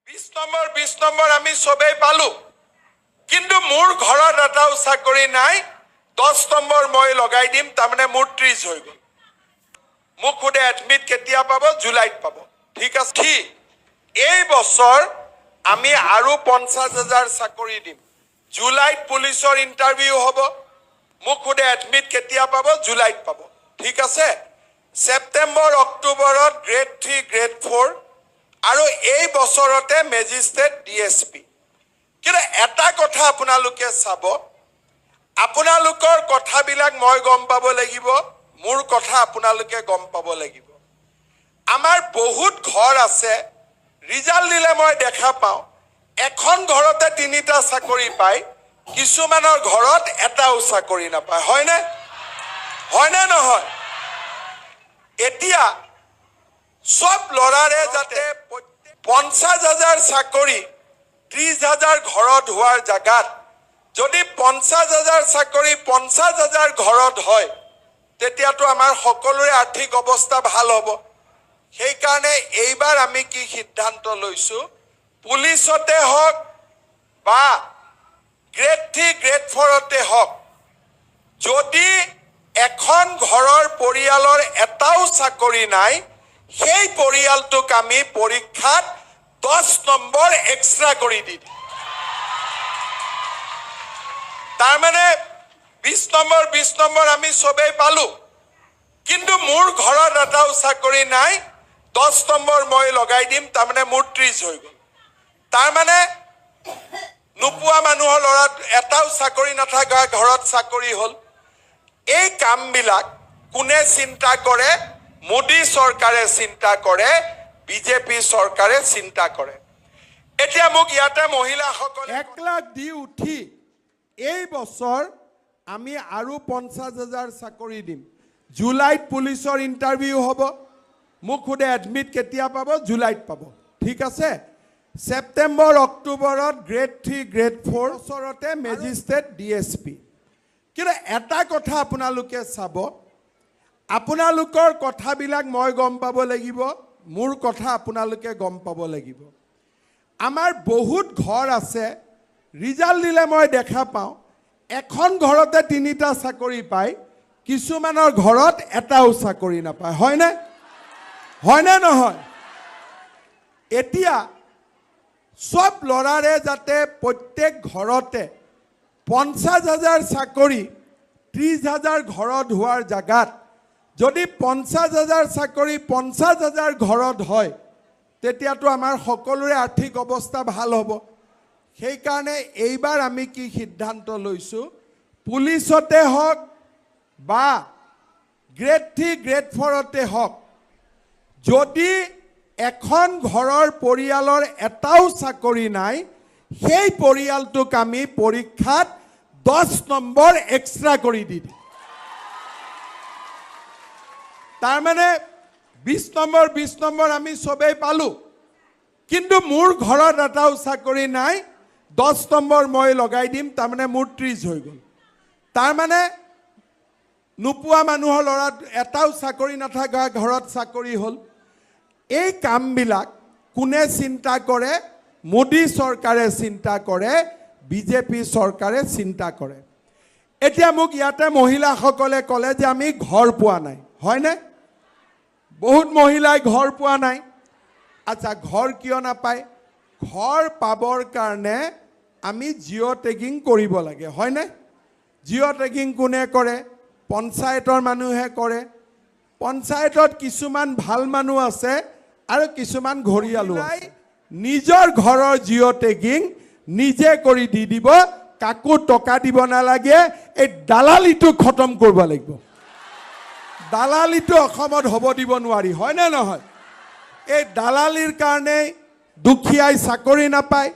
20 number, 20 number আমি চবেই পালো। কিন্তু মোৰ ঘৰত এটাও চাকৰি নাই, 10 নম্বৰ মই লগাই দিম, তাৰমানে মোৰ 30 হৈ গ'ল। মোক সোধে, এডমিট কেতিয়া পাব? জুলাইত পাব। ঠিক আছে। ঠিক এই বছৰ আমি আৰু 50,000 চাকৰি দিম। জুলাইত পুলিচৰ ইণ্টাৰভিউ হ'ব। মোক সোধে, এডমিট কেতিয়া পাব? জুলাইত পাব। ঠিক আছে। ছেপ্টেম্বৰ অক্টোবৰত গ্ৰেড 3, গ্ৰেড 4 আৰু এই বছৰতে মেজিষ্ট্ৰেট, ডিএছপি। কিন্তু এটা কথা আপোনালোকে চাব, আপোনালোকৰ কথাবিলাক মই গম পাব লাগিব, মোৰ কথা আপোনালোকে গম পাব লাগিব। আমাৰ বহুত ঘৰ আছে, ৰিজাল্ট দিলে মই দেখা পাওঁ, এখন ঘৰতে তিনিটা চাকৰি পায়, কিছুমানৰ ঘৰত এটাও চাকৰি নাপায়। হয়নে? হয়নে নহয়? এতিয়া চব ল'ৰাৰে যাতে 50,000 চাকৰি 30,000 ঘৰত হোৱাৰ জেগাত যদি 50,000 চাকৰি 50,000 ঘৰত হয়, তেতিয়াতো আমাৰ সকলোৰে আৰ্থিক অৱস্থা ভাল হ'ব। সেইকাৰণে এইবাৰ আমি কি সিদ্ধান্ত লৈছো, পুলিচতে হওক বা গ্ৰেড 3, গ্ৰেড 4তে হওক, যদি এখন ঘৰৰ পৰিয়ালৰ এটাও চাকৰি নাই, সেই পৰিয়ালটোক আমি পৰীক্ষাত 10 নম্বৰ এক্সট্ৰা কৰি দি দিম। তাৰমানে 20 নম্বৰ, 20 নম্বৰ আমি চবেই পালো। কিন্তু মোৰ ঘৰত এটাও চাকৰি নাই, 10 নম্বৰ মই লগাই দিম, তাৰমানে মোৰ 30 হৈ গ'ল। তাৰমানে নোপোৱা মানুহৰ ল'ৰা এটাও চাকৰি নাথাকা ঘৰত চাকৰি হ'ল। এই কামবিলাক কোনে চিন্তা কৰে? মোদী চৰকাৰে চিন্তা কৰে, বিজেপি চৰকাৰে চিন্তা কৰে। এতিয়া মোক ইয়াতে মহিলাসকলে 1 লাখ দি উঠি এই বছৰ আমি আৰু 50,000 চাকৰি দিম। জুলাইত পুলিচৰ ইণ্টাৰভিউ হ'ব। মোক সোধে, এডমিট কেতিয়া পাব? জুলাইত পাব। ঠিক আছে। ছেপ্টেম্বৰ অক্টোবৰত গ্ৰেড 3, গ্ৰেড 4, বছৰতে মেজিষ্ট্ৰেট, ডিএছপি। কিন্তু এটা কথা আপোনালোকে চাব, আপোনালোকৰ কথাবিলাক মই গম পাব লাগিব, মোৰ কথা আপোনালোকে গম পাব লাগিব। আমাৰ বহুত ঘৰ আছে, ৰিজাল্ট দিলে মই দেখা পাওঁ, এখন ঘৰতে তিনিটা চাকৰি পায়, কিছুমানৰ ঘৰত এটাও চাকৰি নাপায়। হয়নে? হয়নে নহয়? এতিয়া চব ল'ৰাৰে যাতে প্ৰত্যেক ঘৰতে 50,000 চাকৰি 30,000 ঘৰত হোৱাৰ জেগাত যদি 50,000 চাকৰি 50,000 ঘৰত হয়, তেতিয়াতো আমাৰ সকলোৰে আৰ্থিক অৱস্থা ভাল হ'ব। সেইকাৰণে এইবাৰ আমি কি সিদ্ধান্ত লৈছোঁ, পুলিচতে হওক বা গ্ৰেড 3, গ্ৰেড 4তে হওক, যদি এখন ঘৰৰ পৰিয়ালৰ এটাও চাকৰি নাই, সেই পৰিয়ালটোক আমি পৰীক্ষাত 10 নম্বৰ এক্সট্ৰা কৰি দি দিম। তাৰমানে 20 নম্বৰ, 20 নম্বৰ আমি চবেই পালো। কিন্তু মোৰ ঘৰত এটাও চাকৰি নাই, 10 নম্বৰ মই লগাই দিম, তাৰমানে মোৰ 30 হৈ গ'ল। তাৰমানে নোপোৱা মানুহৰ ল'ৰা এটাও চাকৰি নাথাকা ঘৰত চাকৰি হ'ল। এই কামবিলাক কোনে চিন্তা কৰে? মোদী চৰকাৰে চিন্তা কৰে, বিজেপি চৰকাৰে চিন্তা কৰে। এতিয়া মোক ইয়াতে মহিলাসকলে ক'লে যে আমি ঘৰ পোৱা নাই। হয়নে? বহুত মহিলাই ঘৰ পোৱা নাই। আচ্ছা, ঘৰ কিয় নাপায়? ঘৰ পাবৰ কাৰণে আমি জিঅ' টেগিং কৰিব লাগে, হয়নে? জিঅ' টেগিং কোনে কৰে? পঞ্চায়তৰ মানুহে কৰে। পঞ্চায়তত কিছুমান ভাল মানুহ আছে আৰু কিছুমান ঘৰিয়ালো আছে। নিজৰ ঘৰৰ জিঅ' টেগিং নিজে কৰি দি দিব, কাকো টকা দিব নালাগে। এই দালালিটো খতম কৰিব লাগিব। দালালিটো অসমত হ'ব দিব নোৱাৰি, হয়নে নহয়? এই দালালিৰ কাৰণে দুখীয়াই চাকৰি নাপায়,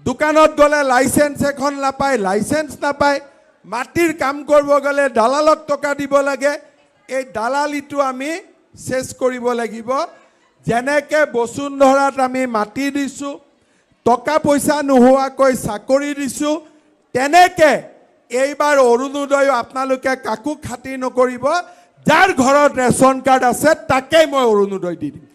দোকানত গ'লে লাইচেঞ্চ এখন নাপায়, লাইচেঞ্চ নাপায়, মাটিৰ কাম কৰিব গ'লে দালালক টকা দিব লাগে। এই দালালিটো আমি চেছ কৰিব লাগিব। যেনেকৈ বসুন্ধৰাত আমি মাটি দিছোঁ, টকা পইচা নোহোৱাকৈ চাকৰি দিছোঁ, তেনেকৈ এইবাৰ অৰুণোদয়ো আপোনালোকে কাকো খাতিৰ নকৰিব, যাৰ ঘৰত ৰেচন কাৰ্ড আছে তাকেই মই অৰুণোদয় দি দিম।